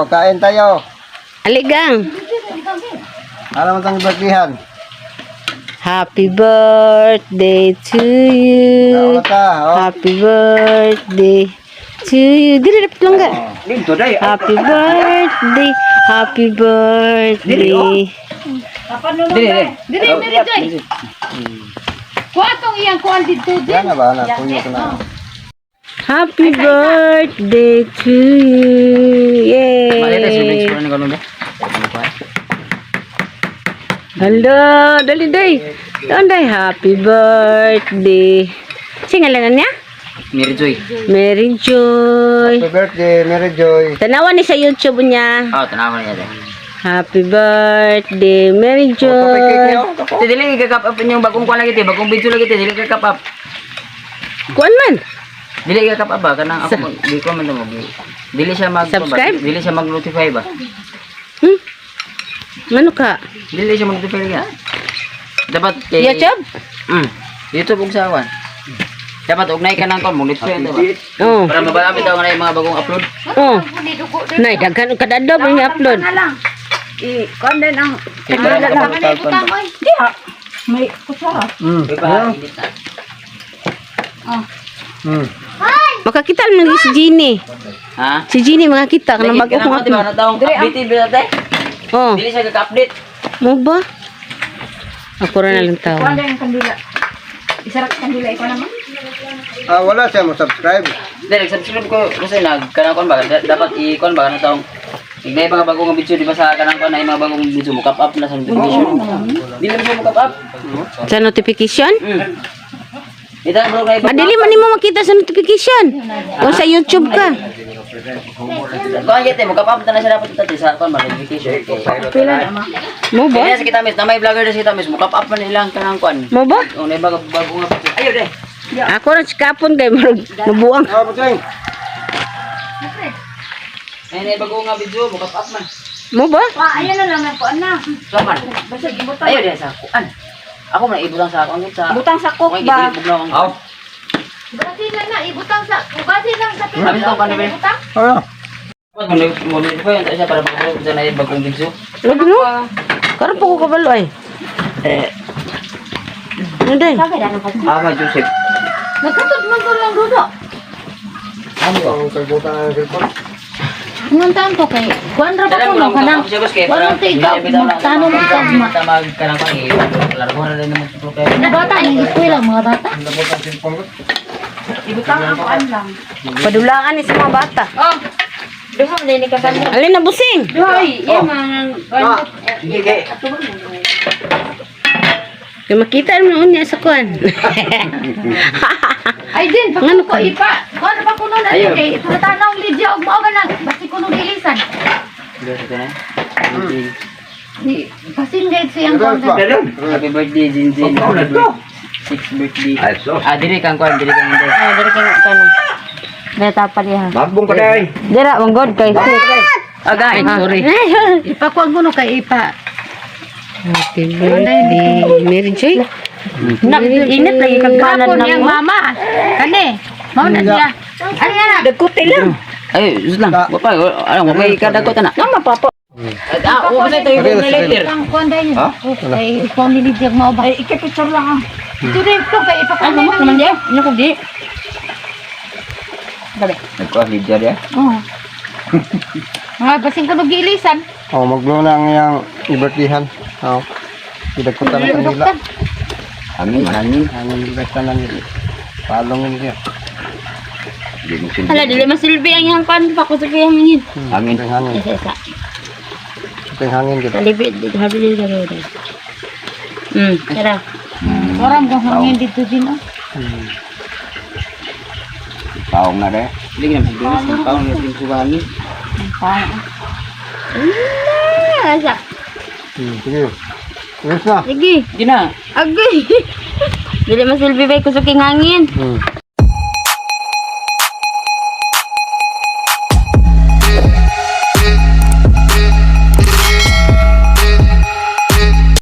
O, kain tayo. Aligang. Alam mo tang birthdayhan. Happy birthday to you. Kaon ta, oh. Happy birthday to you. Dili dapat lang ka. Dito day. Happy birthday. Happy birthday. Dili, Dili, Mary Joy. Kuha tong iyang kuan dito din. Yan na ba na puyo ko na. Happy birthday to you. Yay. Hello, dali day. Doon day, happy birthday. Singalanan niya? Mary Joy. Mary Joy. Happy birthday, Mary Joy. Tanawan ni sa YouTube niya. Ah, tanaw niya dai. Happy birthday, Mary Oh, kapay cake Joy. niyo. Kapo. Te dili ka up yung bagong kuan lagi te, bagong video lagi te, dili ka cup up. Kuan man. Dili ka cup up ba kanang ako di ko man mo. Dili siya mag Subscribe? Dili siya mag-notify ba? Ano ka? Dili siya mag-notify ka. Dapat kay YouTube? YouTube ug sa kuan. Dapat ugnay ka nang kuan mo notify ba? Oh. Para mabalami daw na yung mga bagong upload. Oh. Nay, daghan og kadadlaw ang upload. Na lang. I kuan din ang Kay para makapag ibutang oy. May kutsara. Pa, edit na. Makakita man si Jeannie. Ha? Si Jeannie makakita kanang Lagi bago ka kong na, di ba? upload. Na taong update ba te? Oh, Dili siya ka-update. mo ba? Ako ra na lang tao. Kuan din ang kandila. Isa ra ka kandila ikaw naman. Ah, wala siya mo subscribe. Hindi, nag-subscribe ko kasi nag kanang kuan ba dapat i-kuan ba kanang taong Ignay mga bagong video di ba sa kanang kuan ay mga bagong video mo cap up na sa notification. Dili mo siya mo cap up. Sa notification? Ita bro kay Madali man nimo makita sa notification. Kung sa YouTube ka. Kuan gyud mo cap up na siya dapat ito sa kuan ba notification. Pila na ma. Mo ba? Kaya sa kita mis na may vlogger na sa kita mis mo cap up man ilang kanang kuan. Mo ba? Oh, nay bago bago nga video. Ayo de. Ako ra si kapon kay murag nabuang. Oh, putring. Ay nay bago nga video mo cap up man. Mo ba? Pa ayan na lang ang kuan na. Saman. Basta ibutang. Ayo de sa kuan. Ako man ibutang sa kuan sa Butang sa coke Okay, ba? dili bugnaw ang. Basi na na ibutang sa basi lang sa Sabi sa kuan ba? Ibutang. Oh. Mo notify siya para makapag sa nay bagong video. Lagi no? Karon pa ko kabalo ay. Eh, Ano day? ah, may Joseph. Nagkatod man ko lang dudo. Ano ba? Ang kalbutan ng cellphone. Anong taon ko kay kuan ra ba kuno kanang Wala ta ikaw magtanong ka ma. Tamag ka lang kang laro ra rin naman siguro kayo. Mga bata ang eskwela mga bata. Ang cellphone ko. Ibutang ang kuan lang. Padulaan ni sa mga bata. Oh. Duha man ni ka Alin na busing? Duha iya man. Ah, sige kay. Kay makita mo unya sa kuan. Ay din Ngano pag ko ka? ipa. Kuan ra ba kuno na kay tanaw Lydia og mao ba na basi kuno gilisan. Dito na. Di basin gayud siyang kuan. Happy birthday, Jinjin. Happy birthday. Sixth birthday. Ah, dili kang kuan, dili kang hindi. Ay, diri kay kano. Deta pa diha. Magbong ka day. Dira mong god kay. Agay, sorry. Ipa kuan kuno kay ipa. Happy birthday, Mary Joy. Na, init lagi kag kanan Gapon na niyang mo. mama. Kani. Mao na siya. Ay na. Dagkuti lang. Ay, just lang. Wa pa, ano, wa pa kadako ta na. Nama papa. Ah, wa pa tayo yung later. Ang kuan dayon. Kay kuan ni Lydia mao ba. Ay ika-picture lang ah. Ito rin to kay ipa kuan Ano ni diya? Ano ko di? Nagkuha video dia. Oh. Mga basin kuno gilisan. Oh, maglo na ang iyang ibirtihan. Oh. Pinagkutan ng kanila. Hangin, hangin. Ang besta ng palong niya. Hala, dili masilbi ang iyang kuan pa ko sa kiyang hangin. Hangin. Hangin. Isa isa. Ito yung hangin dito. Dali habi dili dali. Tara. Oram ko hangin dito din oh. Paong na rin. Dili na masilbi, paong na yung hangin. Ah, sa. Sige. Ayos na. Sige. Di na. Agay. Dili masilbi bay kusuking hangin.